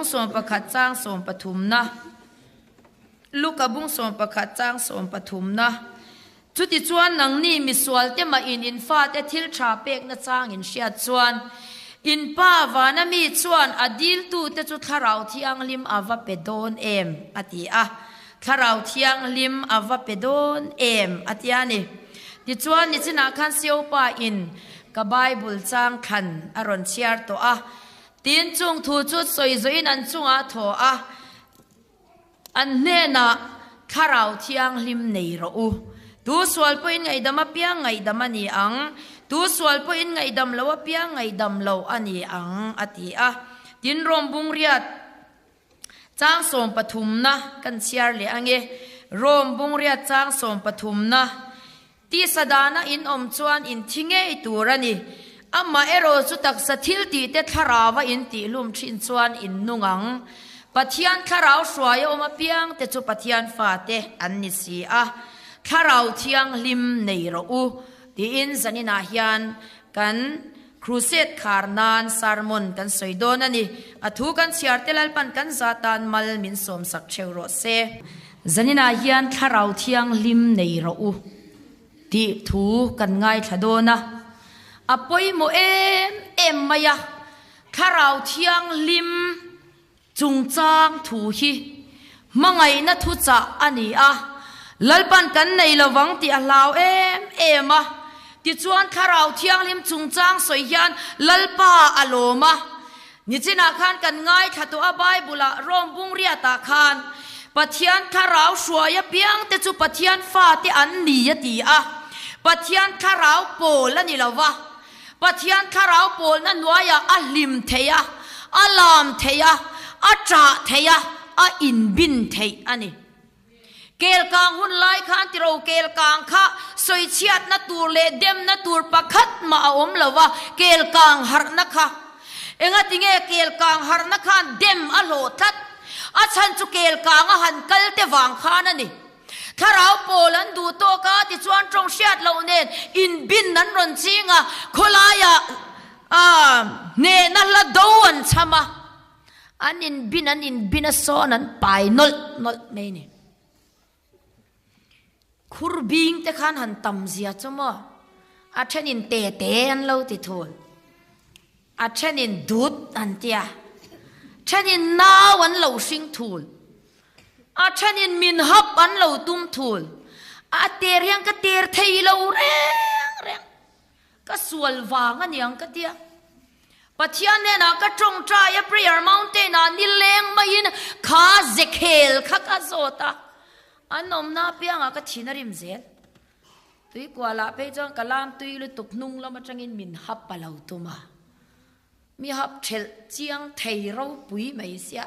11 chang 13na. Luka bung 11 chang 13na. Chutichuan nangni misualte mah in in fate thil tha pekna chang in hriat chuan, in Pa vana mi chuan a diltute chu Thlarau Thianghlim a va pe dawn em? a ti a. Thlarau Thianghlim a va pe dawn em? a ti a ni. Tichuan nichinah khan Siopa in ka Bible chang thlan a rawn chhiar tawh a. Tin, chung thu chu sawi zawhin an chungah a thaw a. An hnenah, Thlarau Thianghlim nei rawh u. Tu sual pawhin ngaihdam apiang ngaihdam a ni ang, tu sual pawhin ngaihdam lo apiang ngaihdam lo a ni ang, a ti a. Tin, Rom bungriat chang sawmpathumna kan chhiar leh ange. Rom bungriat chang sawmpathumna. Tisa dana in awm chuan in thi ngei tur a ni. Amah erawh chu taksa thil tihte thlarau a in tihlum thin chuan in nung ang. Pathian thlarau hruai a awm apiang te chu Pathian fate an ni si a. Thlarau thianghlim nei rawh u tiin zaninah hian kan Crusade khar nan sermon kan sawi dawn a ni. A thu kan chhiar te Lalpan kan za tan mal min sawmsak theuh rawh se. Zaninah hian Thlarau Thianghlim nei rawh u tih thu kan ngaithla dawn a. A pawimawh em em mai a, Thlarau Thianghlim chungchang thu hi hmangaihna thuchah a ni a, Lalpan kan nei lovang tih a hlau em em a. Tichuan Thlarau Thianghlim chungchang sawi hian Lalpa a lawm a. Nichinah khan kan ngaithla tawh a Bible-ah Rom bung riatah khan Pathian thlarau hruai apiangte chu Pathian fate an ni a ti a. Pathian thlarau pawl a ni lo va. Pathian thlarau pawlna hnuaiah a hlim thei a, a lam thei a, a ṭah thei a, a inbin theih a ni. Kelkang hun lai khan tiro kelkang kha sawichhiatna tur leh demna tur pakhat mah a awm lo va, kelkang harhna kha. Engatinge kelkang harhna khan dem a hlawh tlat? A chhan chu kelkang a han kal te vang khan a ni. Thlarau pawl an duh tawk a, tichuan tawng hriat loh nen inbin an rawn ching a, khawlaiah hnehna hla do an chham a. An inbin an inbin a sawn an pai nawlh nawlh mai ni. Khur bing te khan han tam zia chu maw? A thenin te te an lo ti thul. A thenin dut an tia. Thenin nau an lo hring thul. A thenin min hap an lo tum thul. A ter hian ka ter thei lo reng reng. Ka sual vang a niang ka tia. Pathian hnenah ka tawngtai a prayer mountain ah nileng maiin kha zekhel kha ka zawt a, an awmna apiangah ka thin a rim zel. Tuikualah phei chuan ka lam tui lutuk hnung lam atangin min hap a lo tum a, mi hap thelh chiang thei ropui mai sia,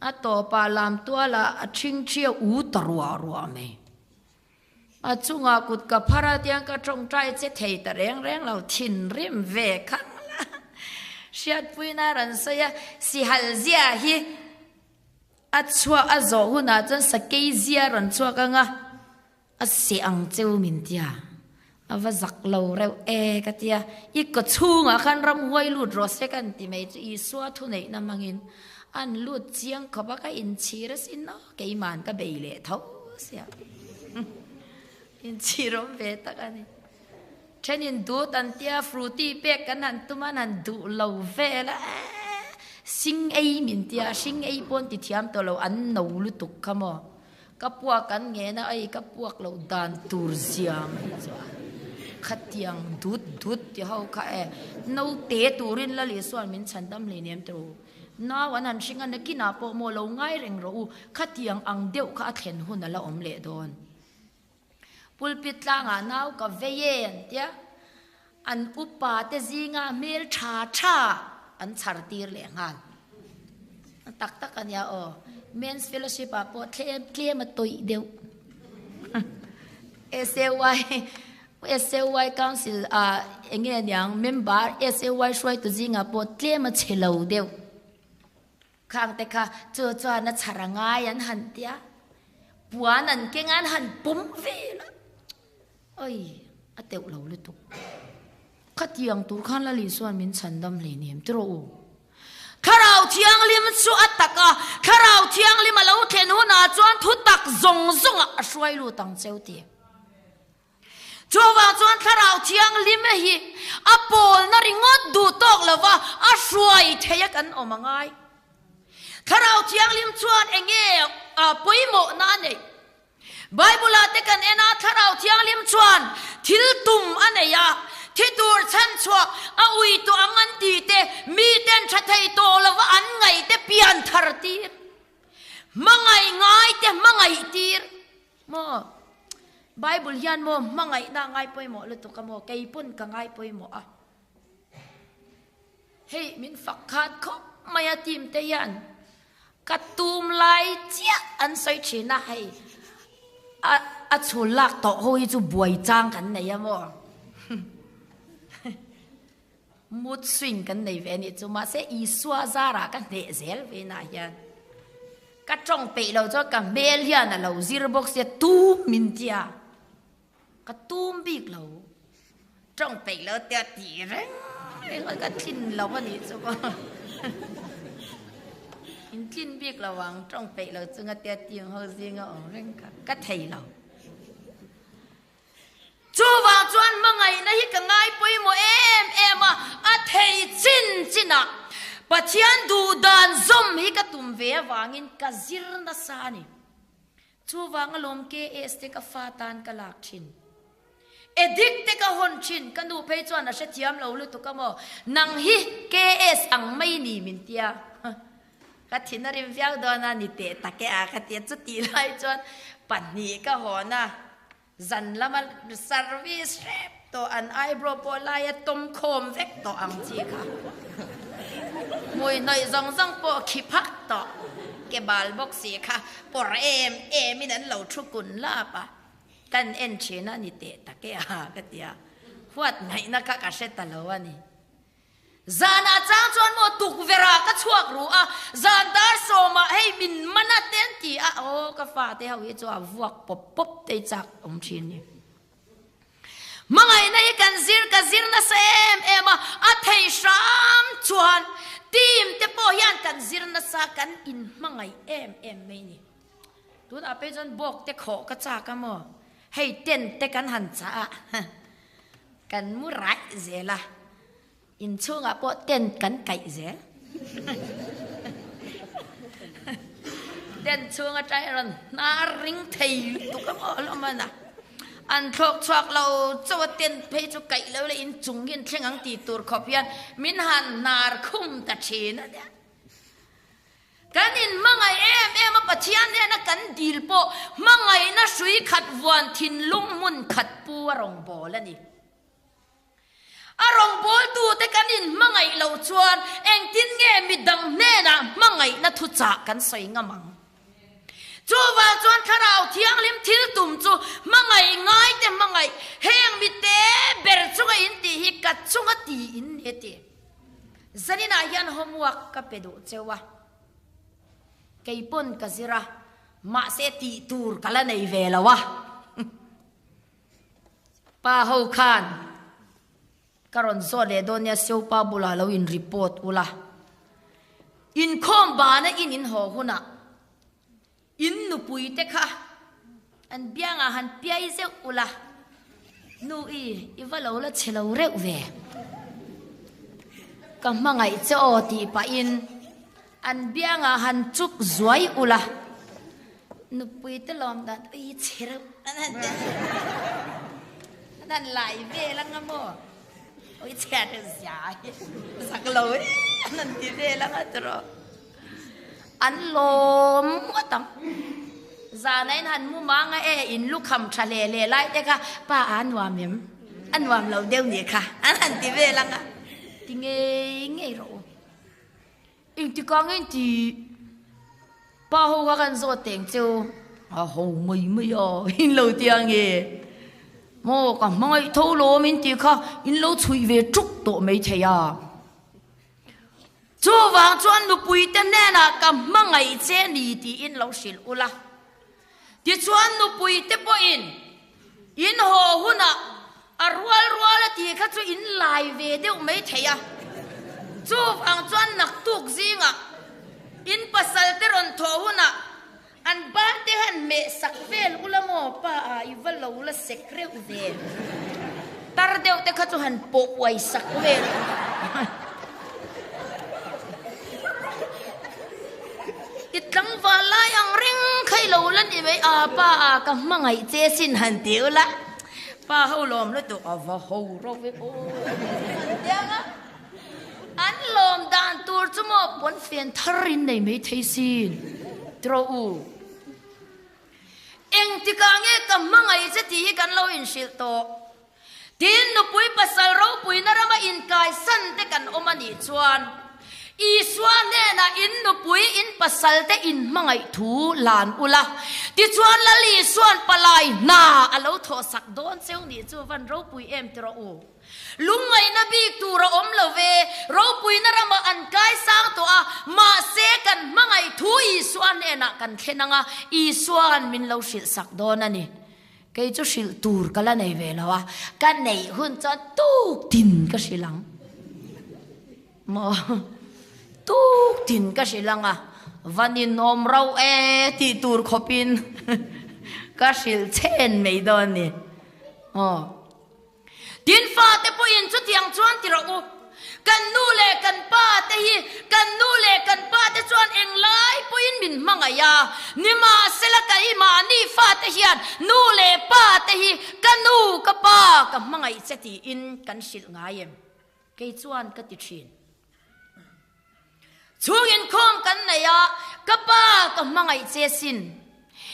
a tawpah lam tualah a thingthia u ta ruah ruah mai. A chungah kut ka phar a tiang ka tawngtai che thei ta reng reng lo, thinrim ve khang la. Hriatpuina rawn sawi a, sihal zia hi a chhuak a zawh hunah chuan sakei zia rawn chhuak ang a, a seh ang cheu min tia, a va zak lo reuh e ka tia, i kaw chhungah khan ramhuai lut rawh se ka inti mai chu Isua thuneihna hmangin an lut chiang khawp a, ka inchhir asin aw. Keiman ka bei leh tho sia. Inchhirawm ve tak a ni. Thenin dut an tia fruity pek kan han tum a, an han duh lo vel a, eeh sing ei min tia, hring ei pawn ti thiam tawh lo, an no lutuk kha maw. Ka puak an ngen a, ei ka puak loh dan tur zia mai chu a. Khatiang dut dut ti ho kha e, naute turin Lal Isua'n min chhan dam hleinem tawh u. Nau an han hring a, nakinah pawh maw lo ngai reng rawh u, khatiang ang deuh kha a thlen hun a la awm leh dawn. Pulpit tlangah nau ka vei e an tia, an upa te zinga hmel tha tha an chhar tir leh nghal. A tak tak a nia aw, Men's Fellowship ah pawh tlem tlem a tawih deuh. SAY SAY Council ah eng nge niang member SAY hruaitu zingah pawh tlem a chhe lo deuh khang te kha chu chuan a chhar a ngai an han tia puan an keng a an han pawm vel a oi a teuh lo lutuk khatiang tur khan Lali chuan min chhan dam hleinem ti rawh u. Thlarau Thianghlim chu a tak a, Thlarau Thianghlim a lo thlen hunah chuan thutak zawng zawngah a hruai lut ang cheu ti. Chuvang chuan Thlarau Thianghlim hi a pawlna ringawt duh tawk lova a hruai theih a kan awm a ngai. Thlarau Thianghlim chuan enge pawimawhna a neih? Bible-ah te kan en a, Thlarau Thianghlim chuan thil tum a nei a, thi tur chhan chhuah a ui tawh ang an ti te, miten tha thei tawh lova an ngaih te pian thar tir, hmangaih ngai te hmangaih tir maw? Bible hian maw hmangaihna a ngai pawimawh lutuk a maw? Kei pawn ka ngai pawimawh a. Hei min fak khat khawp mai a team te hian ka tum lai chiah an sawi thin a hei a a chhul lak tawh ho hi chu buai chang kan nei a maw mood swing kan nei ve a nih chu mahse Isua zarah ka hneh zel ve inah hian ka tawng peih lo chuan ka hmel hian a lo zir bawk sia tum min tia. Ka tum bik lo. Tawng peih lo tia tih reng reng a ka tlin lo a nih chu maw. In tlin bik lo ang tawng peih lo chunga tia ting ho zinga awm reng kha ka thei lo. Chuvang chuan hmangaihna hi ka ngai pawimawh em em a, a thei chin chin ah Pathian duh dan zawm hi ka tum ve avangin ka zir nasa a ni. Chuvang alawm KS te ka fa tan ka lak thin. Addict te ka hawn thin, ka nu phei chuan a hrethiam lo lutuk a maw, nang hi KS ang mai ni min tia. Ka thin a rim viau dawn a, ni teh tak e a ka tia, chutih lai chuan pahnih ka hawn a. Zan lama service hrep tawh an eyebrow pawh laia tawm khawm vek tawh ang chi kha. Hmui hnawih zawng zawng pawh khi phak tawh. Ke bal bawk si kha pawr em em in an lo thu kun lap a. Kan en thin a ni teh tak e a ka ti a. Huat ngaihna kha ka hre ta lo a ni. Zanah chang chuan maw tukverh ah ka chhuak ru a, zan dar sawmah hei min man a te an ti a, aw ka fate ho hi chu a vuak pawp pawp te hi chak awm thin ni. Hmangaihna hi kan zir ka zir nasa em em a, a thei hram chuan team te pawh hian kan zir nasa kan inhmangaih em em mai ni. Tunah phei chuan bawk te khawh ka chak a maw, hei tent te kan han chah a. Kan mu raih zel a, inchhungah pawh tent kan kaih zel. Tent chhung atang hian rawn hnar ring thei lutuk a maw hlawm a na. An thlawk chhuak lo chauh a tent phei chu kaih lo leh inchung hi an thleng ang tih tur khawp hian min han hnar khum ta thin a nia. Kan inhmangaih em em a, Pathian hnena kan dil pawh hmangaihna hrui khat vuan thinlung hmun khat pu a rawngbâwl a ni. A rawngbâwltute kan inhmangaih loh chuan engtin nge midang hnenah hmangaihna thuchah kan sawi ngam ang? Chuvang chuan Thlarau Thianghlim thil tum chu hmangaih ngaite hmangaih, heng mite ber chunga intih hi ka chunga tiin ni a ti. Zaninah hian homework ka pe duh cheu a, kei pawn ka zir a, mahse tih tur ka la nei ve lo a. Pa ho khan ka rawn zawt leh dawn nia Siopa bulah lo in report ula, inkhawm bana in in haw hunah In nupui te kha an biangah han piai zeuh ula, Nu i, i va lo la che lo reuh ve. Ka hmangaih che aw tih pahin an biangah han chuk zuai ula, nupui te lawm dan ui che reuh an han ti an han lai vel anga maw, ui chhiat reuh zia hi zak lo e an han ti vel anga tiraw. An lawm ngawt ang. Zana in han mu mang a e, in lukham tha hle hle lai te kha pa a nuam em? A nuam lo deuh nih kha an han ti vel ang a, ti ngei ngei rawh u. Engtikah nge in ti pa ho kha kan zawt teng che u? A ho mai mai a, in lo ti ang e. Maw ka hmangaih tho lawm in tih kha in lo chhuih ve tuk tawh maithei a. Chuvang chuan nupuite hnenah ka hmangaih che ni tiin lo hrilh ula. Tichuan nupuite pawhin in haw hunah a rual rual a tih kha chu in lai ve deuh mai thei a. Chuvang chuan naktuk zingah in pasal te rawn thawh hunah an ban te han meh sak vel ula maw pa a i va lo la sek reuh ve. Tar deuh te kha chu han pawh uai sak vel ula. I tlangval lai ang reng kha i lo la ni mai a pa a ka hmangaih che sin han ti ula. Pa ho lawm lutuk a va ho ro ve aw an ti ang a. An lawm dan tur chu maw pawnfen thar in nei mai thei sin tiraw u. Engtikah nge ka hmangaih che tih hi kan lo inhrilh tawh. Tin, nupui pasal ropuina rama inkaisan te kan awm a nih chuan, Isua hnenah in nupui, in pasal te in hmangaih thu lan ula, tichuan Lal Isua'n palai hna a lo thawhsak dawn cheu nih chu van ropui em ti rawh u. Lungngaihna bik tur a awm lo ve, ropuina ramah an kaisang tawh a, mahse kan hmangaih thu Isua hnenah kan thlen ang a, Isua'n min lo hrilhsak dawn a ni. Kei chu hrilh tur ka la nei ve lo a, ka neih hun chuan tuk tin ka hrilh ang. Maw? Tuk tin ka hrilh ang a, va ninawm rauh e tih tur khawpin ka hrilh chhen mai dawn ni. Aw. Tin fate pawhin chutiang chuan ti rawh u. Kan nu leh kan pa te hi kan nu leh kan pa te chuan englai pawhin min hmangaih a, nimahsela keimahni fate hian nu leh pa te hi ka nu ka pa ka hmangaih che tiin kan hrilh ngai em? Kei chuan ka ti thin. Chhung inkhawm kan nei a, ka pa ka hmangaih che sin.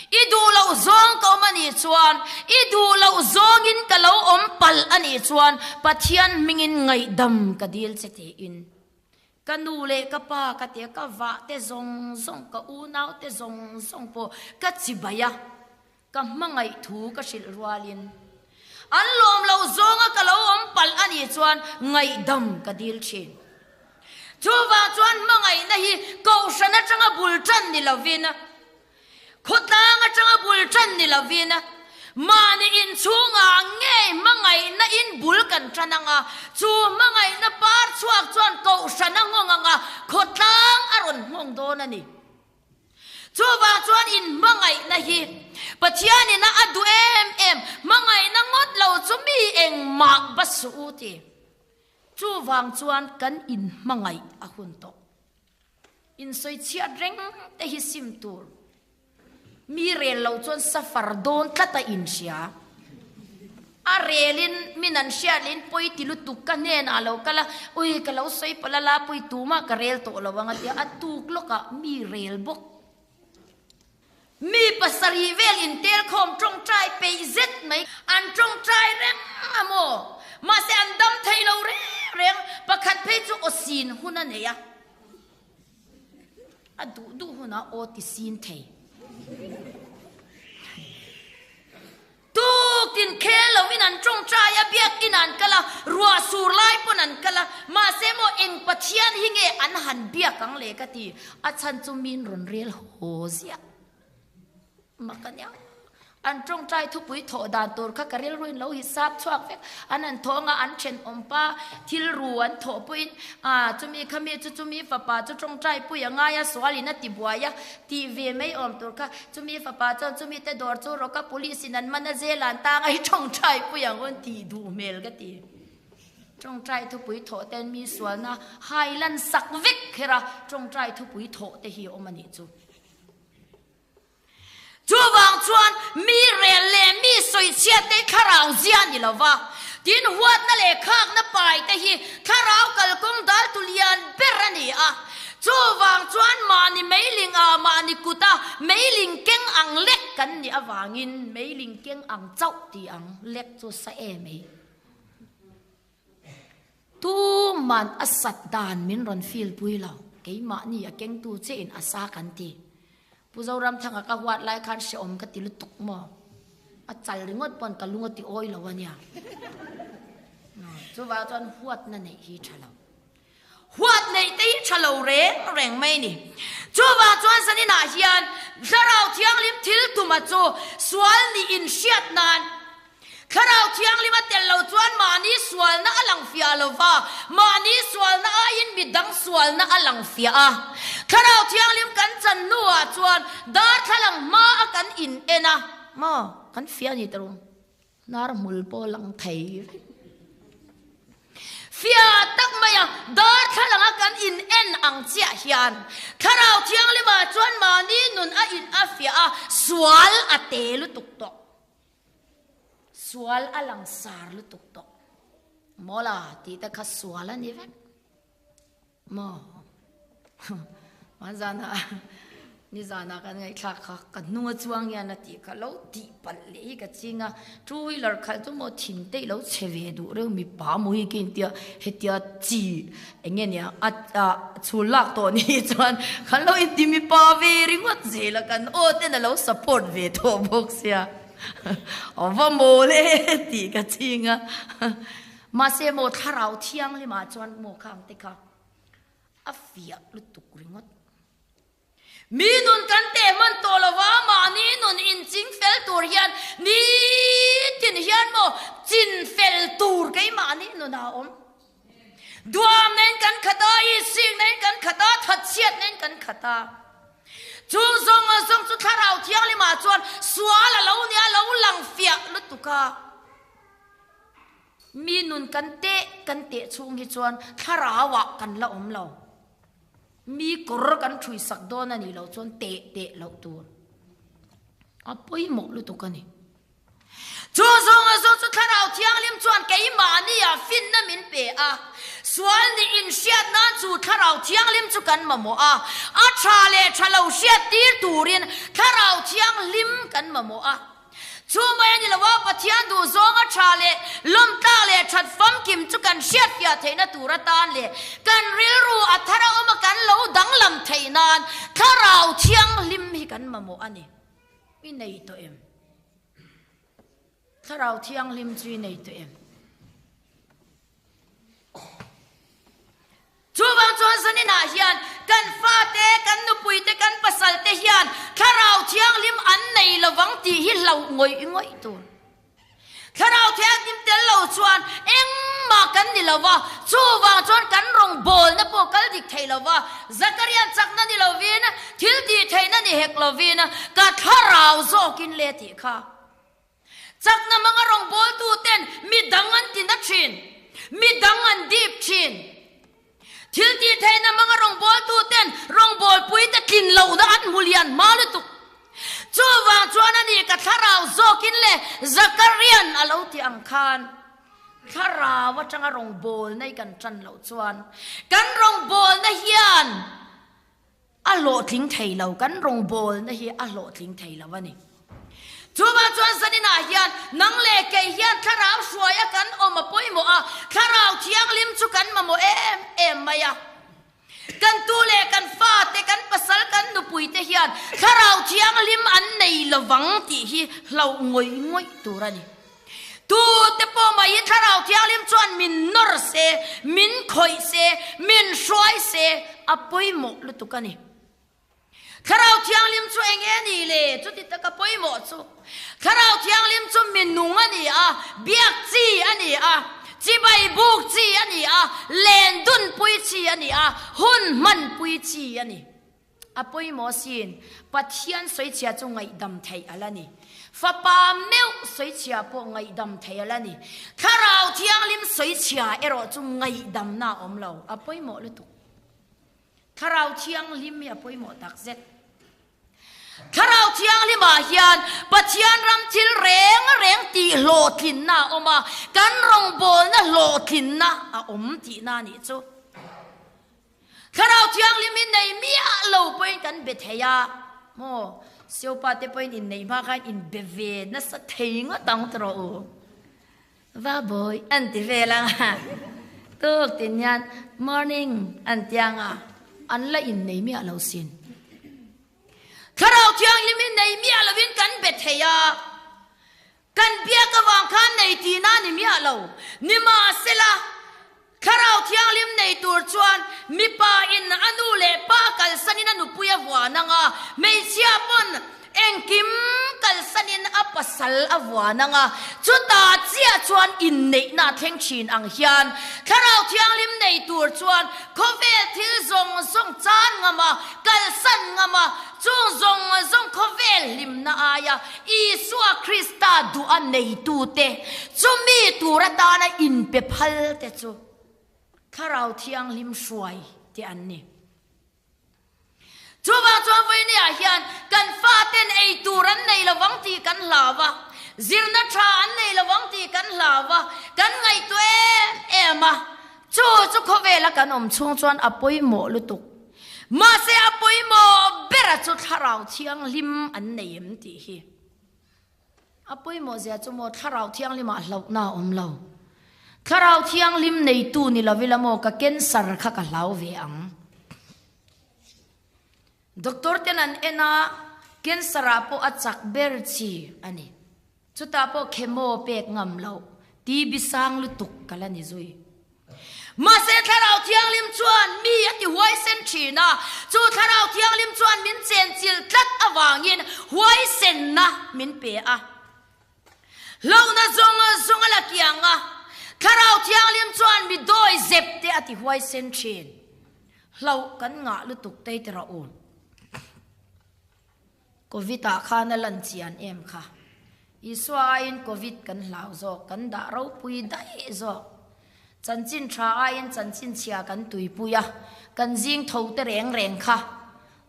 I duh loh zawng ka awm a nih chuan, i duh loh zawngin ka lo awm palh a nih chuan Pathian hmingin ngaihdam ka dil che tiin. Ka nu leh ka pa ka tia ka vah te zawng zawng, ka unau te zawng zawng pawh ka chibai a, ka hmangaih thu ka hrilh rualin an lawm loh zawnga ka lo awm palh a nih chuan ngaihdam ka dil thin. Chuvang chuan hmangaihna hi kohhran atanga bul tan ni lovin, khawtlang atanga bul tan ni lovin, mahni inchhungah ngei hmangaihna in bul kan tan ang a, chu hmangaihna par chhuak chuan kohhran a nghawng ang a, khawtlang a rawn nghawng dawn a ni. Chuvang chuan in hmangaihna hi Pathianin a a duh em em, hmangaihna ngawt lo chu mi engmah va suh u ti. Chuvang chuan kan in hmangaih a hun tawh. Insawi chhiat reng te hi sim tur. Mi rel lo chuan safar dawn tlat a inhria. A relin min an hriat leh in pawi ti lutuk ka hnenah a lo kal a, ui ka lo sawi palh a la pawi tumah ka rel tawh lo ang a tia, a tuk lawkah mi rel bawk. Mi pasarih vel intelkhawm tawngtai peih zet mai, an tawngtai reng a maw? Mahse an dam thei lo reng reng, pakhat phei chu aw sin hun a nei a. A duh duh hunah aw ti sin thei. Tukin khel lovin an tawngtai a, biakin an kal a, ruah sur lai pawn an kal a, mahse maw eng Pathian hi nge an han biak ang le ka ti, a chhan chu min rawn rel haw ziah mak a nia. An tawngtai thupui thawh dan tur kha ka rilruin lo hisap chhuak vek, an han thawh anga an thenawm pa thil ru an thawh pawhin ah chumi khami chu chumi fapa chu tawngtai pui a ngai a, sualin a ti buai a tih ve mai awm tur kha Chumi fapa chuan chumi te dawr chu rawk a police in an man a zel an tang a i tawngtai pui ang awn tih duh hmel ka ti. Tawngtai thupui thawh ten mi sualna hai lan sak vek kher a tawngtai thupui thawh te hi a awm a nih chu. Chuvang chuan mi rel leh mi sawichhiat te hi thlarau zia ni lo va, tin huatna leh khakna pai te hi thlarau kalkawng dal tu lian ber a ni a. Chuvang chuan mahni meiling ah mahni kut a meiling keng ang lek kan nih avangin meiling keng ang chauh tih ang lek chu sa em ei. Tuman a sat dan min rawn feel pui lo, keimahni a kengtu che in a sa kan ti. Pu Zoramthanga ka huat lai khan hrehawm ka ti lutuk maw? A chal ringawt pawn ka lung a ti awi lo a nia. Chuvang chuan huatna neih hi tha lo. Huat neih te hi tha lo reng reng mai ni. Chuvang chuan zaninah hian Thlarau Thianghlim thil tuma chu sual nih inhriat nan. Thlarau Thianghlim a tel lo chuan mahni sualna a lang fiah lo va, mahni sualna aiin midang sualna a lang fiah a. Thlarau Thianghlim kan chan hnuah chuan darthlalang hma a kan in en a, maw kan fiah a ni ta ru, hnar hmul pawh a lang thei vek. Fiah tak maia darthlalanga kan in en ang chiah hian Thlarau Thianghlimah chuan mahni nun a in a fiah a, sual a te lutuk tawh. Sual a langsar lutuk tawh. Mawla tih te kha sual a ni vek. Maw? Hmanzana nizana kan ngaihthlak kha ka hnunga chuang hian a tih kha lo tih palh leh hi ka ching a, two wheeler khalh chu maw thin te i lo chhe ve duh reuh mipa maw hi ka intia hetia chi eng nge nia a chhul lak tawh ni chuan kan lo inti mipa ve ringawt zel a kan aw ten a lo support ve tawh bawk sia a va mawl e tih ka ching a. Mahse maw thlarau thianghlimah chuan maw khang te kha a fiah lutuk ringawt. Mi nun kan teh hman tawh lo va, mahni nun inching fel tur hian nitin hian maw chin fel tur keimahni nunah a awm. Duamna in kan khat a, isingna in kan khat a, thatchhiatna in kan khat a. Chung zawng a zawng chu thlarau thianghlimah chuan sual a lo nia lo lang fiah lutuk a. Mi nun kan teh kan teh chhung hi chuan thlarauah kan la awm lo. Mi kawr kan ṭhui sak dawn a nih loh chuan teh teh loh tur a pawimawh lutuk a ni. Chu zawng a zawng chu Thlarau Thianghlim chuan keimahnia finna min pe a, sual nih inhriat nan chu Thlarau Thianghlim chu kan mamawh a, a ṭha leh ṭha lo hriat tir turin Thlarau Thianghlim kan mamawh a. Chu mai a ni lo a, Pathian duhzawnga tha leh lawmtlak leh that famkim chu kan hriatfiah theihna tur atan leh kan rilru a thar a awm a kan lo danglam theih nan Thlarau Thianghlim hi kan mamawh a ni. I nei tawh em? Thlarau Thianghlim chu i nei tawh em? Chuvang chuan zaninah hian kan fate, kan nupuite, kan pasalte hian Thlarau Thianghlim an nei lovang tih hi hlauh ngawih ngawih tur. Thlarau Thianghlim tel lo chuan engmah kan ni lo va, chuvang chuan kan rawngbawlna pawh kal dik thei lo va, Zakarian chakna ni lovin, thil tih theihna ni hek lovin, ka Thlarau zawkin le tih kha. Chakna hmanga rawngbawltuten mi dang an ti na thin, mi dang an dip thin. Thil tih theihna hmanga rawngbawltuten rawngbawlpuite tlin lohna an hmu lian hma lutuk. Chuvang chuan a ni ka thlarau zawkin le Zakarian a lo ti ang khan thlarau atanga rawngbawlna i kan tan loh chuan kan rawngbawlna hian A hlawhtling thei lo, kan rawngbawlna hi a hlawhtling thei lo a ni. Chuvang chuan zaninah hian nang leh kei hian thlarau hruaia kan awm a pawimawh a, thlarau thianghlim chu kan mamawh em em mai a. Kan tu leh kan fate, kan pasal, kan nupuite hian thlarau thianghlim an nei lovang tih hi hlauh ngawih ngawih tur a ni. Tute pawh mai hi Thlarau Thianghlim chuan min nawr se, min khawih se, min hruai se a pawimawh lutuk a ni. Thlarau Thianghlim chu eng nge ni le? Chuti taka pawimawh chu. Thlarau Thianghlim chu mi nung a ni a, biak chi a ni a, chibai buk chi a ni a, len dunpui chi a ni a, hun hmanpui chi a ni. A pawimawh sin, Pathian sawichhia chu ngaihdam theih a la ni. Fapa meuh sawichhia pawh ngaihdam theih a la ni. Thlarau Thianghlim sawichhia erawh chu ngaihdamna a awm lo. A pawimawh lutuk. Thlarau Thianghlim hi a pawimawh takzet. Thlarau Thianghlimah hian Pathian ram thil reng reng tih hlawhtlinna a awm a, kan rawngbawlna hlawhtlinna a awm tihna a nih chu. Thlarau Thianghlim hi nei miah lo pawhin kan be thei a, maw? Siopa te pawhin inneih hma khan inbe ve nasa thei ngawt ang tawh u. Va bawi an ti vel ang a, tuk tin hian morning an ti ang a, an la innei miah lo sin. Thlarau Thianghlim hi nei miah lovin kan be thei a, Kan biak avang khan nei tihna a ni miah lo. Nimahsela, Thlarau Thianghlim nei tur chuan mipa in a nu leh pa kalsanin a nupui a vuan ang a, hmeichhia pawn. Engkim kalsanin a pasal a vuan ang a, chutah chiah chuan inneihna a thleng thin ang hian Thlarau Thianghlim nei tur chuan khawvel thil zawng zawng chan ngam a, kalsan ngam a, chung zawng zawng khawvel hlimna aia Isua Krista duh a neitute, chumi tur atana inpe phal te chu Thlarau Thianghlim hruai te an ni. Chuvang chuan vawinia hian kan faten ei tur an nei lovang tih kan hlau a, zirna tha an nei lovang tih kan hlau a, kan ngaihtuah em em a. Chu chu khawvela kan awm chhung chuan a pawimawh lutuk. Mahse a pawimawh bera chu thlarau thianghlim an nei em tih hi. A pawimawh zia chu maw Thlarau Thianghlimah hlauhna a awm lo. Thlarau Thianghlim neitu ni lo ila maw ka cancer kha ka hlau ve ang. Doctor ten an en a, cancer ah pawh a chak ber chi a ni. Chutah pawh chemo pek ngam loh, TB sang lutuk ka la ni zui. Mahse Thlarau Thianghlim chuan mi a ti huaisen thin a, chu Thlarau Thianghlim chuan min chenchilh tlat avangin huaisenna min pe a. Hlauhna zawng zawng a la kiang a, Thlarau Thianghlim chuan mi dawi zep te a ti huaisen thin. Hlauh kan ngah lutuk tei ti rawh u. Covid ah khan a lan chian em kha. Isua aiin Covid kan hlau zawk, kan dah ropui daih zawk. Chanchin tha aiin chanchin chhia kan tuipui a, kan zing tho te reng reng kha.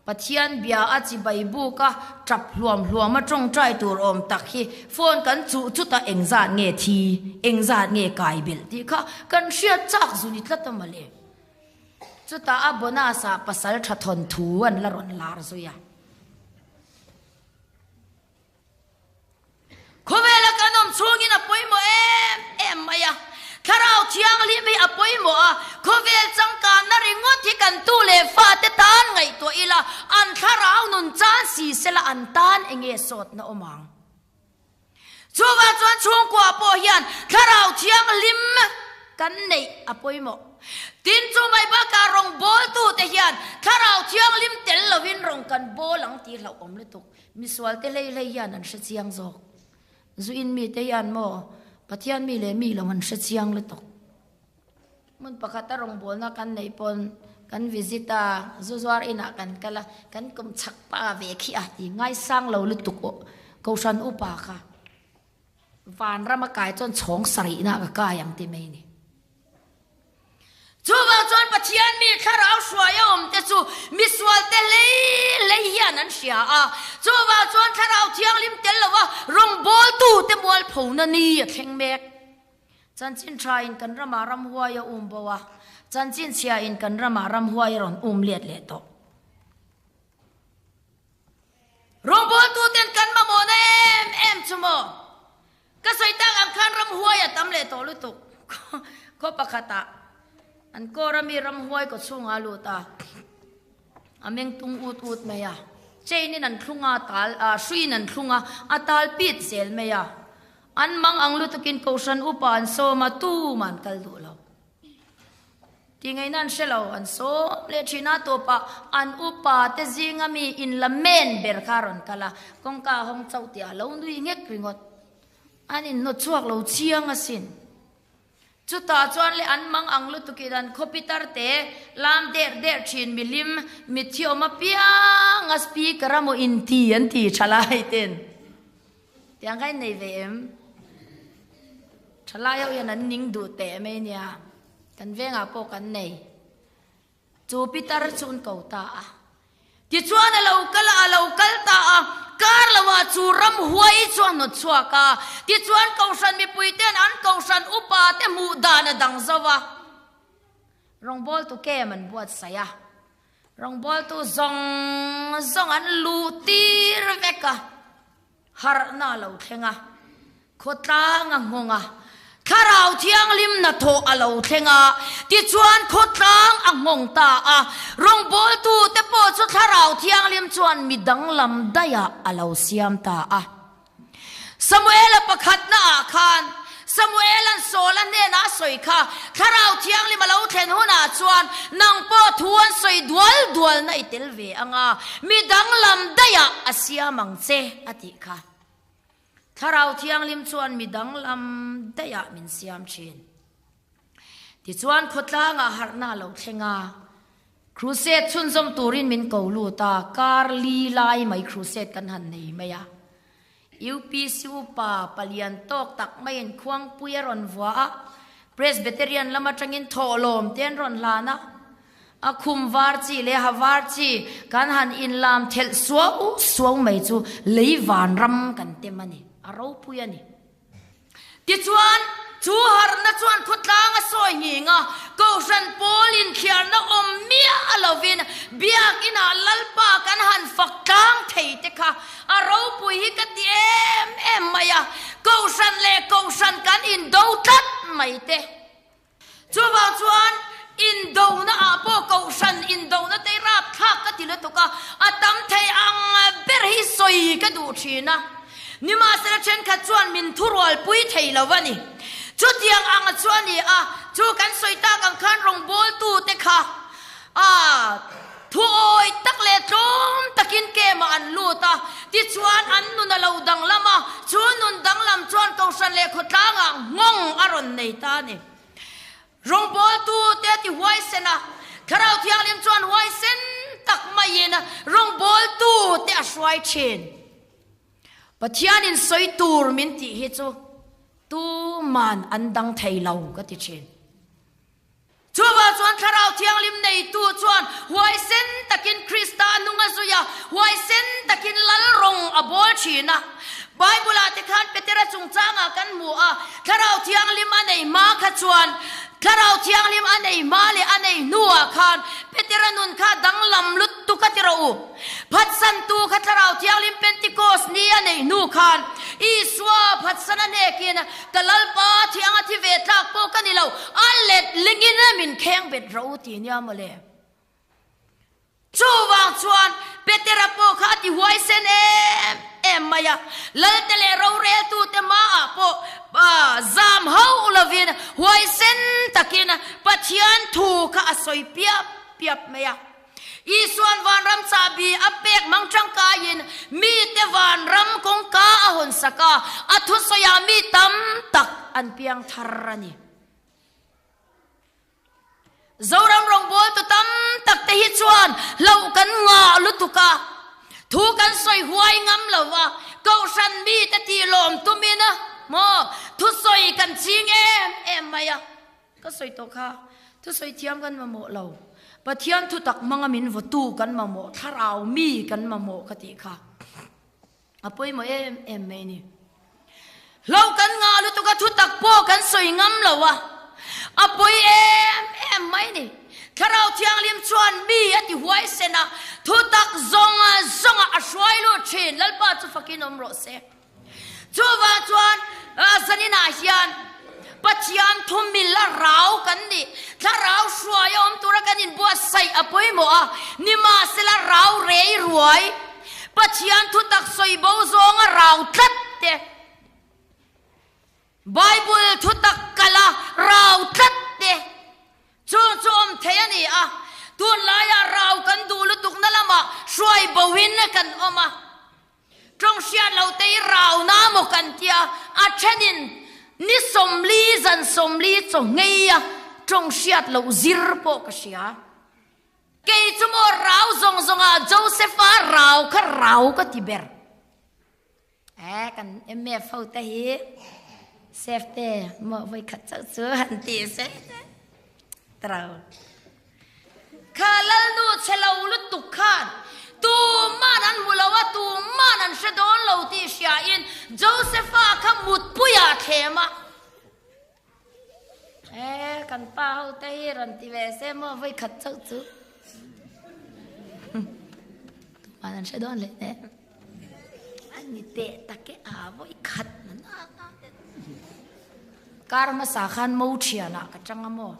Pathian bia a chibai buk a, tap hluam hluam a tawngtai tur awm tak hi phone kan chuh chutah engzat nge thi, engzat nge kai belh tih kha kan hriat chak zu ni tlat a mawle. Chutah a bonus ah pasal tha thawn thu an la rawn lar zui a. Khawvela kan awm chhungin a pawimawh em em mai a. Thlarau Thianghlim hi a pawimawh a, khawvel changkanna ringawt hi kan tu leh fate tan ngaihtuah ila, an thlarau nun chan si sela an tan enge sawtna awm ang. Chuvang chuan chhungkua pawh hian Thlarau Thianghlim kan neih a pawimawh. Tin, chu mai bakah rawngbawltute hian Thlarau Thianghlim tel lovin rawng kan bawl ang tih hlauhawm lutuk. Misualte hlei hlei hian an hre chiang zawk. Zuin mite hian maw Pathian mi leh mi lo an hre chiang lutuk. Hmun pakhata rawngbawlna kan neih pawn kan visit a, zu zuar inah kan kal a, kan kum chhak pa ve khi a ti ngaisang lo lutuk aw Kohhran upa kha vanram a kai chuan chhawng sarihna ka kai ang ti mai ni. Chuvang chuan Pathian mi thlarau hruai a awm te chu misual te hlei hlei hian an hria a, chuvang chuan thlarau thianghlim tel lova rawngbawltu te mualphona ni a thleng mek. Chanchin tha in kan ramah ramhuai a um bo a, chanchin chhia in kan ramah ramhuai a rawn um let leh tawh. Rawngbawltu ten kan mamawhna em em chu maw? Ka sawi tak ang khan ramhuai a tam leh tawh lutuk. Khaw pakhatah an kawr ami ramhuai kaw chhungah a lut a, a meng tung ut ut mai a, chain in an thlung a, tal, hruiin an thlung a, a tal pit zel mai a. An mang ang lutukin Kohhran upa an sawm a, tumah an kal duh lo. Tih ngaihna an hre lo, an sawm leh thin a, tawpah an upa te zinga mi in la men ber kha a rawn kal a, kawngka a hawng chauh tih a lo nui nghek ringawt. An inhnawt chhuak lo chiang asin. Chutah chuan le an mang ang lutukin an khaw pitar te lam der der thin mihlim mitthi awm apiang a speaker a maw inti an ti tha lai ten. Tiang kha in nei ve em? Thalai ho hian an ning duh teh mai nia. Kan vengah pawh kan nei. Chu pitar chu an ko ta a. Tichuan a lo kal a, a lo kal ta a, kar lovah chu ramhuai chu a hnawt chhuak a. Tichuan Kohhran mipuite'n an Kohhran upate hmuh dan a dang zo a. Rawngbawltu kem an buatsaih a. Rawngbawltu zawng zawng an luh tir vek a, harhna a lo thleng a, khawtlang a nghawng a, Thlarau Thianghlim hnathawh a lo thleng a, tichuan khawtlang a nghawng ta a, rawngbawltute pawh chu Thlarau Thianghlim chuan mi danglam daihah a lo siam ta a. Samuela pakhatnaah khan Samuela'n Saula hnenah a sawi kha, Thlarau Thianghlim a lo thlen hunah chuan nang pawh thu an sawi dual dualna i tel ve ang a, mi danglam daihah a siam ang che, a tih kha. Thlarau Thianghlim chuan mi danglam daihah min siam thin. Tichuan khawtlangah harhna a lo thleng a, Crusade chhunzawm turin min ko lut a, kar li lai mai crusade kan han nei mai a. UPC upa palian tawk tak maiin khuangpui a rawn vua a, Presbyterian lam atangin thawhlawm te an rawn hlan a. A khum var chi leh ha var chi kan han inlam thelh suau suau mai chu lei vanram kan tem a ni, a ropui a ni. Tichuan, chu harhna chuan khawtlang a sawi nghing a, Kohhran pawl inthliarna awm miah a lovin Biakinah Lalpa kan han fak tlang thei te kha a ropui hi ka ti em em mai a, Kohhran leh Kohhran kan indo tlat mai te. Chuvang chuan indona ah pawh Kohhran indona te hi rapthlak ka ti lutuk a, a tam thei ang ber hi sawi ka duh thin a. Nimahsela thenkhat chuan min thurualpui thei lo a ni. Chutiang ang chu a ni a, chu kan sawi tak ang khan rawngbawltu te kha a thuawi tak leh tlawm takin kemah an lut a, tichuan an nun a lo danglam a, chu nun danglam chuan Kohhran leh khawtlangah nghawng a rawn nei ta a ni. Rawngbawltu te a ti huaisen a, Thlarau Thianghlim chuan huaisen tak maiin rawngbawltu te a hruai thin. Pathianin sawi tur min tih hi chu tuman an dang thei lo ka ti thin. Chuvang chuan Thlarau Thianghlim neitu chuan huaisen takin Krista nung a zui a, huaisen takin lal rawng a bawl thin a. Bible-ah te khan Petera chungchangah kan hmu a, Thlarau Thianghlim a nei hma kha chuan Thlarau Thianghlim a nei hma leh a nei hnuah khan Petera nun kha danglam lutuk a ti rawh u. Phatsantu kha Thlarau Thianghlim Pentecost ni a neih hnu khan Isua phatsan a hnekin ka Lalpa thiang a thi ve tlak pawh ka ni lo, a let lingin min kheng bet rawh u ti nia mawle. Chuvang chuan Petera pawh kha a ti huaisen em em mai a, Lalte leh roreltute hmaah pawh zam hauh lovin huaisen takin Pathian thu kha a sawi piap piap mai a. Isuan vanram chahbi a pek mang tangkaiin mite vanram kawngka a hawn sak a, a thusawiah mi tam tak an piang thar a ni. Zoram rawngbawltu tam tak te hi chuan hlauh kan ngah lutuk a, thu kan sawi huai ngam lo va, Kohhran mite tih lawm tumin a maw thusawi kan ching em em mai a. Ka sawi tawh kha, thusawi thiam kan mamawh lo, Pathian thutak hmanga min vawtu kan mamawh, thlarau mi kan mamawh ka tih kha a pawimawh em em mai a ni. Hlauh kan ngah lutuk a, thutak pawh kan sawi ngam lo a, a pawi em em mai a ni. Thlarau Thianghlim chuan mi a ti huaisen a, thutak zawng zawnga a hruai lut thin, Lalpa chu fakin awm rawh se. Chuvang chuan zaninah hian Pathian thumil a rau kan nih, thlarau hruai a awm tura kan inbuatsaih a pawimawh a, nimahsela rau rei ruai, Pathian thutak sawi bo zawnga rau tlat te, Bible thutak kala rau tlat te, chung chu awm thei a ni a, tunlaiah rau kan duh lutukna lamah hruai boin kan awm a. Tawng hriat lo te hi rauna maw kan tia, a thenin ni 40 zan 40 chaw ngei a tawng hriat loh zir pawh ka hria. Kei chu maw rau zawng zawng ah Joseph-a rau kha rau ka ti ber. Eh kan MF ho te hi Sef te maw vawi khat chauh chu han ti se trau. Kha Lalnu chhe lo lutuk khan tuman an hmu lo a, tuman an hre dawn lo tih hriain Josepha kha mutpuiah a thlem a. E, kan pa ho te hi rawn ti ve se maw vawi khat chauh chu. Tuman an hre dawn leh ne. A ni teh tak e, a vawi khat na na na. Kar hmasa khan mo thianah ka tang a maw.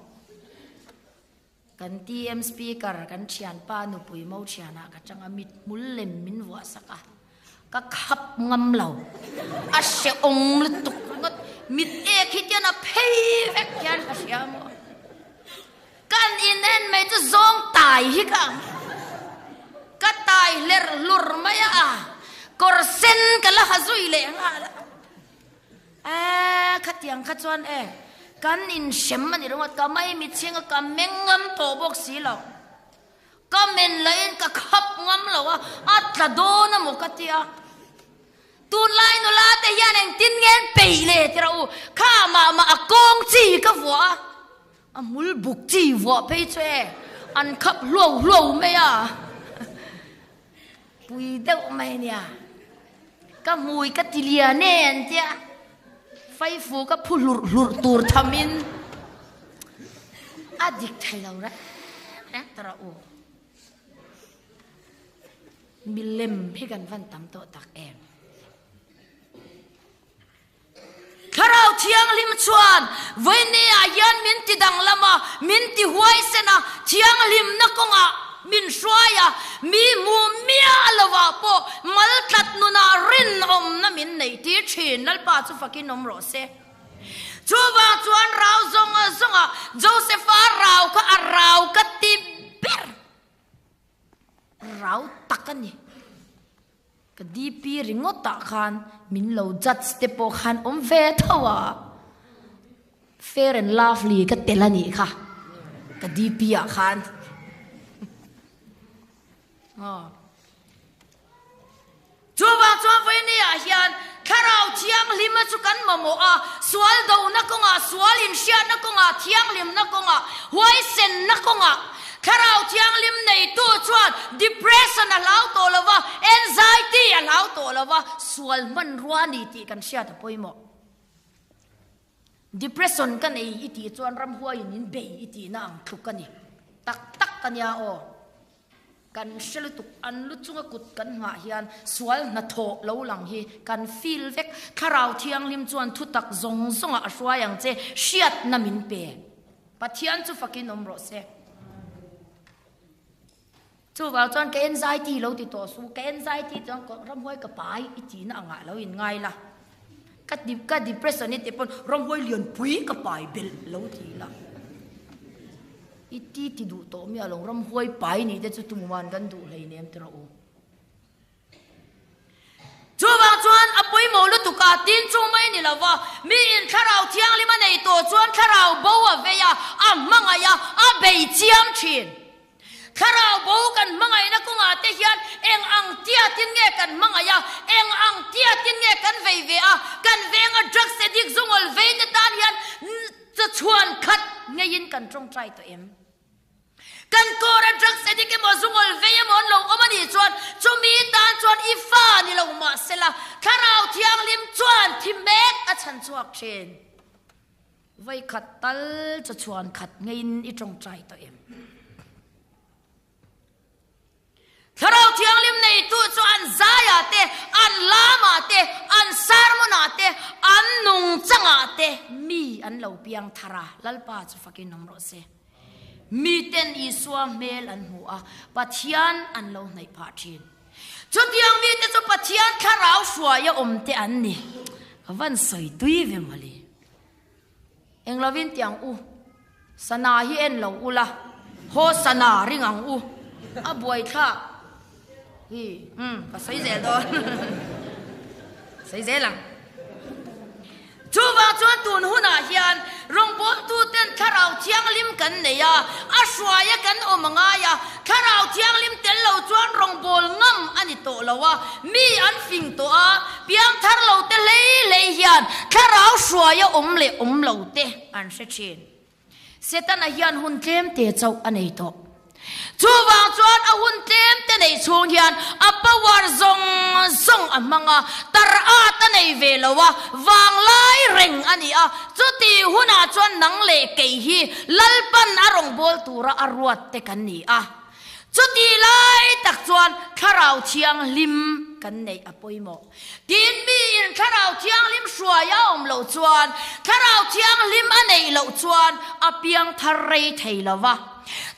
Kan TM Speaker kan thianpa nupui mo thianah ka chang a, mithmul lem min vuah sak a, ka khap ngam lo, a hrehawm lutuk ringawt, mit ek hi tian a phei vek hian. hian ka hria maw? Kan in en mai chu zawng tai hi ka ang. Ka tai hler hlur mai a, kawr sen ka la ha zui leh nghal a. Eee khatiang kha chuan e, kan in hrem a ni ringawt, ka mai mitchhing a ka meng ngam tawh bawk si lo. Ka men lahin ka khap ngam lo a, a tla dawn a maw ka ti a. Tunlai nula te hian engtin nge an peih le ti rawh u, kha mah mah a kawng chi ka vuah a, a hmul buk chi vuah phei chu e, an khap hluau hluau mai a, pui deuh mai nia, ka hmui ka ti lian e an tia, faifu ka phu hlurh hlurh tur thamin a dik thei lo reng reng ta rawh u. Milem hi kan van tam tawh tak em? Thlarau Thianghlim chuan vawinia hian min ti danglam a, min ti huaisen a, thianghlimna kawngah min hruai a, mi hmu miah lovah pawh mal tlat nunah rinawmna min neih tir thin. Lalpa chu fakin awm rawh se. Chuvang chuan rau zawng zawngah Josepha rau kha a rau ka ti ber. Rau tak a ni. Ka DP ringawt ah khan min lo judge te pawh khan awm ve tho a. Fair and lovely ka tel a nih kha ka DP ah khan. Aw. Chuvang chuan vawiini ah hian Thlarau Thianghlima chu kan mamawh a, sual dona kawngah, sual inhriatna kawngah, thianghlimna kawngah, huaisenna kawngah. Thlarau Thianghlim neitu chuan depression a hlau tawh lo va, anxiety a hlau tawh lo va, sual hmanrua a ni tih kan hriat a pawimawh. Depression ka nei i tih chuan ramhuaiin in bei i tihna ang tluk a ni. Tak tak a nia aw. Kan hre lutuk, an lu chunga kut kan nghah hian sual hnathawh lo lang hi kan feel vek. Thlarau Thianghlim chuan thutak zawng zawngah a hruai ang che, hriatna min pe. Pathian chu fakin awm rawh se. Chuvang chuan ka anxiety lo ti tawh suh, ka anxiety chuan ramhuai ka pai i tihna angah lo in ngai la. Ka ka depression i tih pawn ramhuai lianpui ka pai belh lo ti la. I ti ti duh tawh mi alawm ramhuai pai nih te chu tumuman kan duh hleinem ti rawh u. Chuvang chuan a pawimawh lutuk a, tin chu mai ni lova, miin thlarau thianghlim a nei tawh chuan thlarau bo a vei a, a hmangaih a, a bei chiam thin. Thlarau bo kan hmangaihna kawngah te hian eng ang tiatin nge kan hmangaih a, eng ang tiatin nge kan vei ve a, kan venga drugs addict zungawl vei te tan hian chawchhuan khat ngeiin kan tawngtai tawh em? Kan kawra drugs addict emaw zungawl vei emaw an lo awm a nih chuan chumi tan chuan i fa ni lo mahsela Thlarau Thianghlim chuan thi mek a chhan chhuak thin. Vawikhat tal chawchhuan khat ngeiin i tawngtai tawh em? Thlarau Thianghlim neitu chu an zaiah te, an lamah te, an sermonah te, an nungchangah te mi an lo piang thar a, Lalpa chu fakin awm rawh se. Miten Isua hmel an hmu a, Pathian an lo hnaih phah thin. Chutiang mite chu Pathian thlarau hruaia awmte an ni. Ka van sawi tui ve mawle. Eng lovin ti ang u, sana hi en lo ula, haw sana ring ang u, a buaithlak hi, umm ka sawi zel dawn, sawi zel ang. Chuvang chuan tun hunah hian rawngbawltuten Thlarau Thianghlim kan nei a, a hruaia kan awm a ngai a, Thlarau Thianghlim tel lo chuan rawngbâwl ngam a ni tawh lo a, mi an fing tawh a, piangthar lo te hlei hlei hian Thlarau hruaia awm leh awm lo te an hre thin. Setana hian hun tlem te chauh a nei tawh. Chuvang chuan a hun tlem te neih chhung hian a power zawng zawng a hmang a, tar at a nei ve lo a, vanglai reng a ni a, chuti hunah chuan nang leh kei hi Lalpan a rawngbâwl tura a ruat te kan ni a. Chuti lai tak chuan Thlarau Thianghlim kan neih a pawimawh. Tin, miin Thlarau Thianghlim hruai a awm loh chuan, Thlarau Thianghlim a neih loh chuan a piang thar rei thei lo va.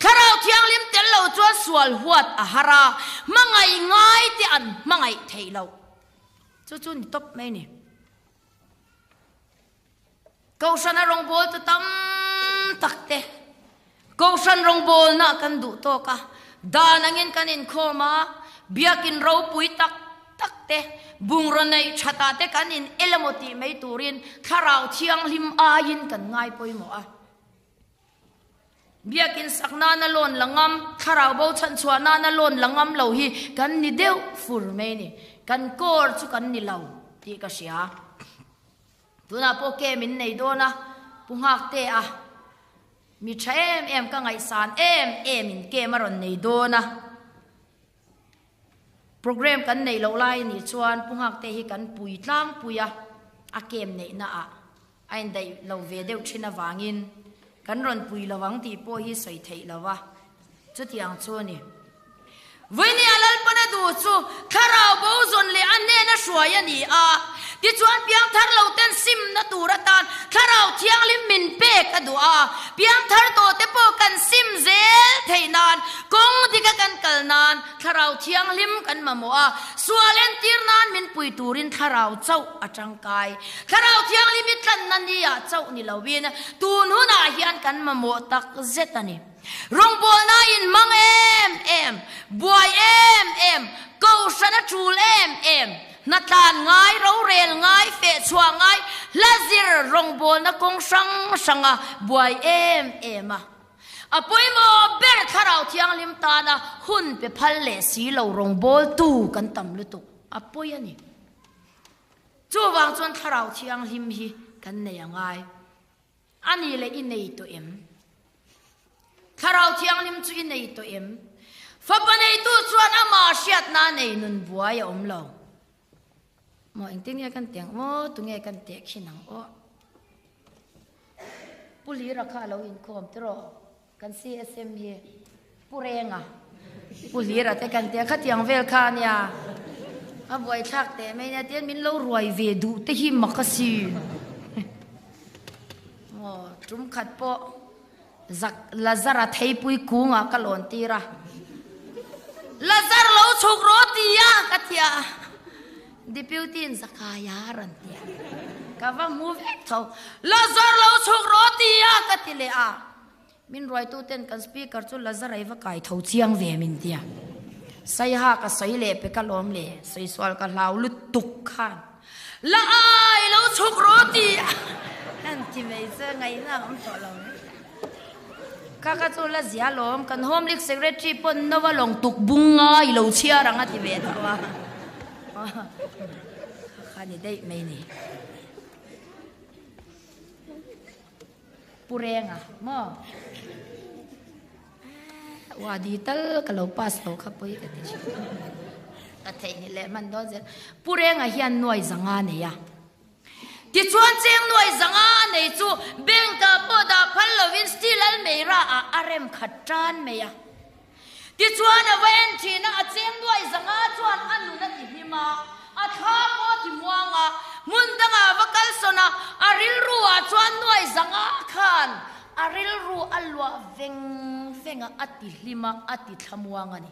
Thlarau Thianghlim tel lo chuan sual huat a har a, hmangaih ngai te an hmangaih theih loh. Chu chu ni tawp mai a ni. Kohhrana rawngbawltu tam tak te Kohhran rawngbawlna kan duh tawk a, dan angin kan inkhawm a, biakin ropui tak tak te, bungraw neih thatah te kan in el emaw tih mai turin thlarau thianghlim aiin kan ngai pawimawh a. Biakin sak nana lawn la ngam, thlarau bo chhanchhuah nana lawn la ngam lo hi kan ni deuh fur mai ni. Kan kawr chu kan ni lo tih ka hria. Tunah pawh ke min nei dawn a, Pu Nghakte a mi tha em em ka ngaihsan em em in kem a rawn nei dawn a. Program kan neih loh lai anih chuan Pu Nghakte hi kan pui tlangpui a, a kem neihna ah a indaih lo ve deuh thin avangin kan rawn pui lo ang tih pawh hi sawi theih lo a. Chutiang chu a ni. Vawinia Lalpana duh chu thlarau bo zawn leh a hnena hruai a ni a. Tichuan piangthar lo ten simna tur atan thlarau thianghlim min pek a duh a. Piangthar tawh te pawh kan sim zel theih nan, kawng dika kan kal nan thlarau thianghlim kan mamawh a. Sual entir nan min pui turin thlarau chauh a tangkai. Thlarau thianghlim i tlanna ni-ah chauh ni loin tun hunah hian kan mamawh tak zet a ni. Rawngbawlna in hmang em em, buai em em, kohhran a tul em em, hnatlan ngai, rorel ngai, fehchhuah ngai, hla zir rawngbawlna kawng hrang hranga buai em em a. A pawimawh ber Thlarau Thianghlim tana hun pe phal leh si lo rawngbawltu kan tam lutuk a pawi a ni. Chuvang chuan Thlarau Thianghlim hi kan nei a ngai. A ni leh i nei tawh em? Thlarau Thianghlim chu i nei tawh em? Fapa neitu chuan amah hriatna a nei nun buai a awm lo. Maw engtin nge kan teh ang aw, tunge kan teh khin ang aw? Pu Lira kha a lo inkhawm tiraw? Kan CSM hi Pu Renga, Pu Hlira te kan tia khatiang vel kha a nia, a buaithlak teh mai nia tian min lo ruai ve duh te hi mak a si. Maw tum khat pawh Zak Lazara theipui kungah ka lawn tir a, Lazar lo chhuk rawh tia ka tia. Deputy in Zakaia a rawn ti a, ka va hmu vek tho. Lazar lo chhuk rawh ti a ka ti leh a, min ruaitu ten kan speaker chu Lazar ei va kai tho chiang ve min ti a. Saiha ka sawi leh pe ka lawm le, sawi sual ka hlau lutuk khan La ai lo chhuk rawh ti a han ti mai chu ngaihna a awm tawh lo. Kha kha chu la zia lawm, kan Home League Secretary pawn Nova lawng tuk bung nga i lo chhiar ang a ti ve tho a. Kha kha ni daih mai ni. Pu Renga maw? Ua di tal ka lo pass lo kha pawi ka ti thin. Ka theihnghilh leh hman dawn zel. Pu Renga hian nuai zanga nei a. Tichuan cheng nuai zanga a nei chu bank ah pawh dah phal lovin steel almeira ah a rem khat tan mai a. Tichuan a va en thin a, a cheng nuai zanga chuan a nun a ti hlim a, a thla pawh a ti muang a, hmun dangah a va kalsawn a, a rilru ah chuan nuai zanga khan a rilru a luah veng veng a, a ti hlim a, a ti thla muang a ni.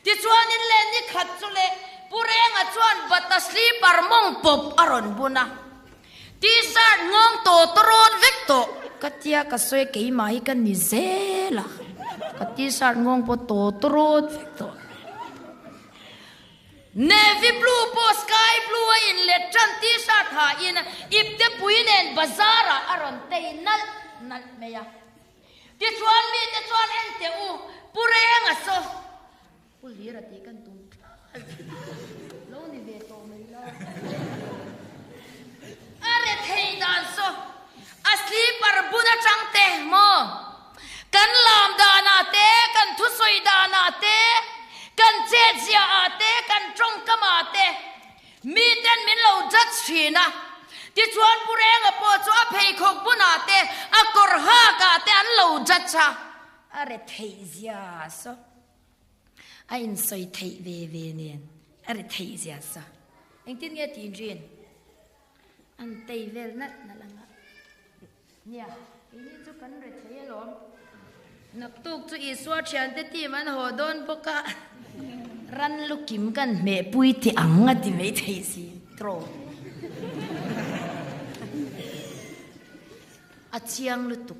Tichuanin leh ni khat chu leh Pu Renga chuan bata slipper mawng pawp a rawn bun a, T-shirt nghawng tawh tawrawn vek tawh ka tia ka sawi keimah hi ka ni zel a, ka T-shirt nghawng pawh tawh tawrawn vek tawh. Navy blue pawh sky blue a inlet tan T-shirt ha in ipte pui nen bazar ah a rawn tei nalh nalh mai a. Tichuan mite chuan en teh u, Pu Renga saw, Pu Hlira tih kan tum thlal lo ni ve tawh mai la. A rethei dan saw, a sleeper bun atang te maw, kan lam danah te, kan thusawi danah te, kan chetzia ah te, kan tawngkam ah te, Miten min lo judge thin a, tichuan Pu Renga pawh chu a pheikhawk bunah te, a kawr hakah te an lo judge a, a re theih zia saw, a insawi theih ve ve nen a re theih zia saw. Engtin nge tih rin? An tei vel nalh nalh ang a. Nia, keini chu kan re thei alawm. Naktuk chu Isua thiante team an haw dawn bawk a, ran lu kim kan hmehpui teh ang a ti mai thei si trawh. A chiang lutuk.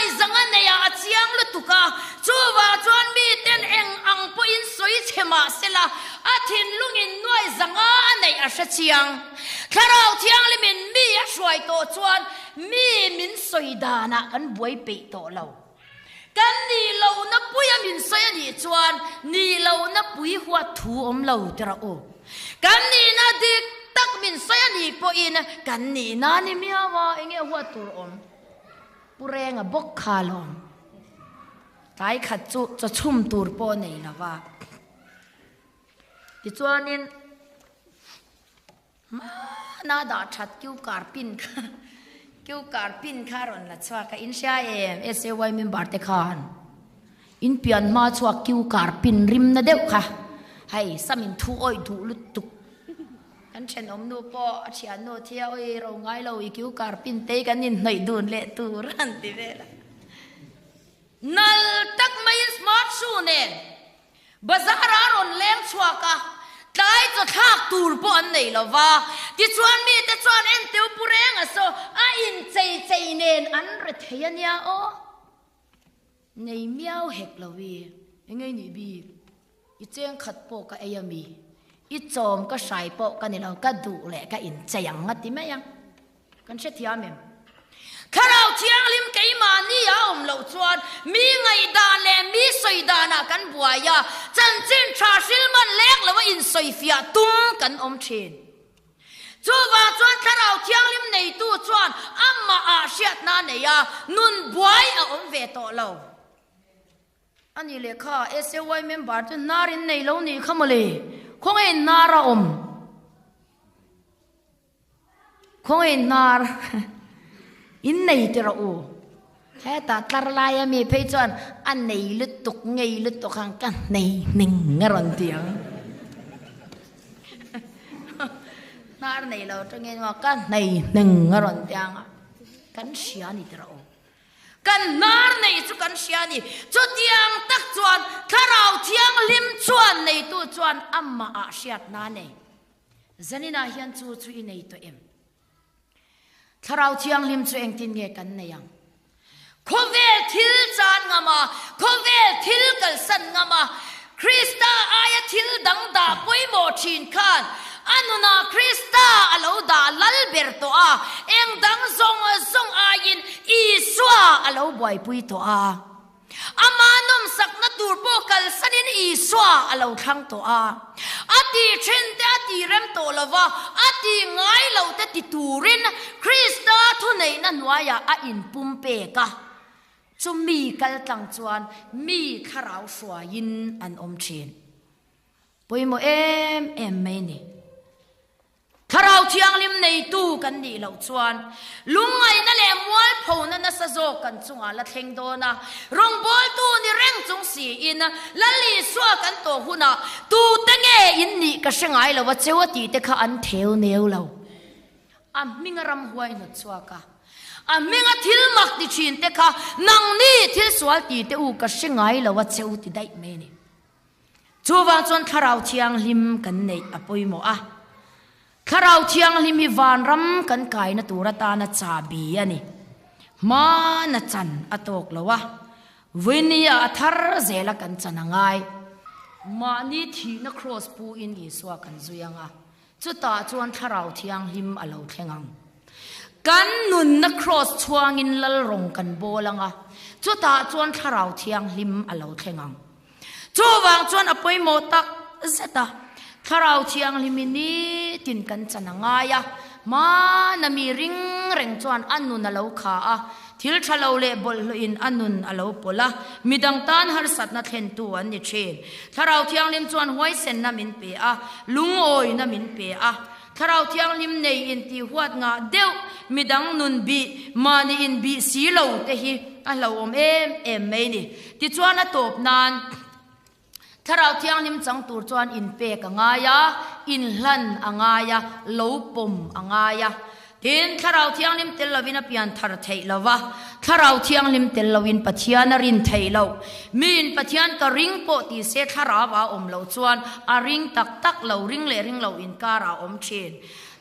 Nuai zanga neia a chiang lutuk a, chuvang chuan miten eng ang pawhin sawi chhe mah sela, a thinlungin nuai zanga a neih a hre chiang. Thlarau Thianghlimin mi a hruai tawh chuan mi min sawi danah kan buai peih tawh lo. Kan nih lohna puia min sawi a nih chuan nih lohna pui huat thu awm lo ti rawh u. Kan nihna dik tak min sawi a nih pawhin kan nihna ni miau a, enge huat tur awm? Pu Renga bawk kha alawm. Tlai khat chu chaw chhum tur pawh nei lo va. Tichuanin Hmana dah that kiu kar pin kha kiu kar pin kha a rawn la chhuak a, in hria em SAY member te khan in pian hma chhuak kiu kar pin rim na deuh kha hei sam in thu awih duh lutuk kan thenawm nu pawh a thian nu a thia awi ro ngai lo i kiu kar pin te hi kan inhnawih dun leh tur an ti vel a nal tak maiin smart shoe nen Bazar a rawn leng chhuak a, tlai chaw thlak tur pawh an nei lo va. Tichuan mite chuan enteu pu reng a saw, a inchei chei nen an re thei a nia aw. Nei miau hek lo i, eng ei nih bik, i cheng khat pawh ka ei a mi, i chawm ka hrai pawh ka ni lo, ka duh leh ka inchei ang a ti mai ang. Kan hrethiam em? Thlarau Thianghlim keimahni a awm loh chuan mi ngaihdan leh mi sawi danah kan buai a, chanchin tha hrilman lek loa insawifiah tum kan awm thin. Chuvang chuan Thlarau Thianghlim neitu chuan amahah hriatna a nei a, nun buai a awm ve tawh lo. A nih leh kha SAY member chu hnar in nei lo nih kha mawle, khawnge in hnar a awm? Khawngaih hnar in nei ti rawh u. Hetah tlar laia mi phei chuan a nei lutuk ngei lutuk ang ka hnei hning a rawn ti ang. Hnar nei lo tangin maw ka hnei hning a rawn ti ang a. Kan hria a ni ti rawh u. Kan hnar neih chu kan hria a ni. Chutiang tak chuan Thlarau Thianghlim chuan neitu chuan amahah hriatna a nei. Zaninah hian chu chu i nei tawh em? Thlarau Thianghlim chu engtin nge kan nei ang? Khawvel thil chan ngam a, khawvel thil kalsan ngam a, Krista aia thil dang dah pawimawh thin khan a nunah Krista a lo dah lal ber tawh a, eng dang zawng zawng aiin Isua a lo buaipui tawh a. Ama nawmsakna tur pawh kalsanin Isua a lo thlang tawh a. A ti thin te a ti rem tawh lo va, a ti ngai lo te ti turin Krista thuneihna hnuaiah a inpumpek a. Chumi kaltlang chuan mi thlarau hruaiin an awm thin. Pawimawh em em mai ni. Thlarau Thianghlim neitu kan nih loh chuan lungngaihna leh mualphona nasa zawk kan chungah la thleng dawn a. Rawngbawltu ni reng chung siin Lal Isua kan tawh hunah tute nge in nih ka hre ngai lo a cheu a tih te kha an theu neu lo. A hminga ramhuai hnawt chhuak a, a hminga thil mak ti thin te kha nangni thil sual ti te u ka hre ngai lo a cheu ti daih mai a ni. Chuvang chuan Thlarau Thianghlim kan neih a pawimawh a. Thlarau Thianghlim hi vanram kan kaina tur atana chahbi a ni. Hmana chan a tawk lo a, Vawinia a thar zela kan chan a ngai. Mahni thihna kraws puin Isua kan zui ang a, chutah chuan Thlarau Thianghlim a lo thleng ang. Kan nunna kraws chhuangin lal rawng kan bawl ang a, chutah chuan Thlarau Thianghlim a lo thleng ang. Chuvang chuan a pawimawh tak zet a, Thlarau Thianghlimi nitin kan chan a ngai a, hmana mi ring reng chuan a nun a lo kha a, thil tha lo leh bawlhhlawhin a nun a lo pawlh a, midang tan harsatna thlentu an ni thin. Thlarau Thianghlim chuan huaisenna min pe a, lungawina min pe a. Thlarau Thianghlim nei intihhuat ngah deuh midang nun bih, mahni inbih si lo te hi a hlauhawm em em mai ni. Tichuan a tawp nan Thlarau Thianghlim chang tur chuan inpek a ngai a, inhlan a ngai a, lo pawm a ngai a. Tin, Thlarau Thianghlim tel lovin a pian thar theih lo va, Thlarau Thianghlim tel loin Pathian a rin theih loh. Miin Pathian ka ring pawh ti se Thlarau a awm loh chuan a ring tak tak lo, ring leh ring lo inkar a awm thin.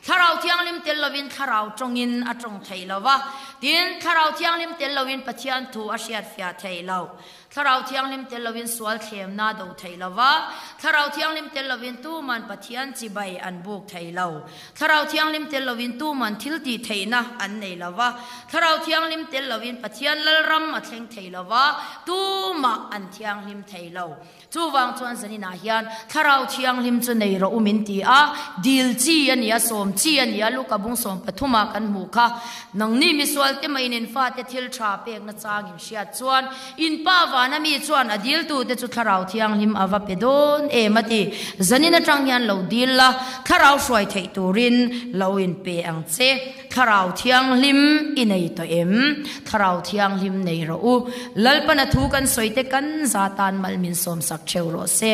Thlarau Thianghlim tel lovin Thlarau tawngin a tawng thei lo va, tin, Thlarau Thianghlim tel lovin Pathian thu a hriatfiah thei lo. Thlarau Thianghlim tel lovin sual thlemna a do thei lo va, Thlarau Thianghlim tel lovin tuman Pathian chibai an buk thei lo. Thlarau Thianghlim tel lovin tuman thil tih theihna an nei lo va, Thlarau Thianghlim tel lovin Pathian Lalram a thleng thei lo va, tumah an thianghlim thei lo. Chuvang chuan zaninah hian Thlarau Thianghlim chu nei rawh u min ti a, dil chi a ni a, sawm chi a ni a, Luka bung 13 ah kan hmuh kha. Nangni misual te maiin in fate thil tha pekna chang in hriat chuan in pa vana mi chuan a diltute chu Thlarau Thianghlim a va pe dawn em a ti. Zanin atang hian lo dil la, Thlarau hruai theih turin lo in pe ang che. Thlarau Thianghlim i nei tawh em? Thlarau Thianghlim nei rawh u. Lalpana thu kan sawi te kan za tan mal min sawmsak theu rawh se.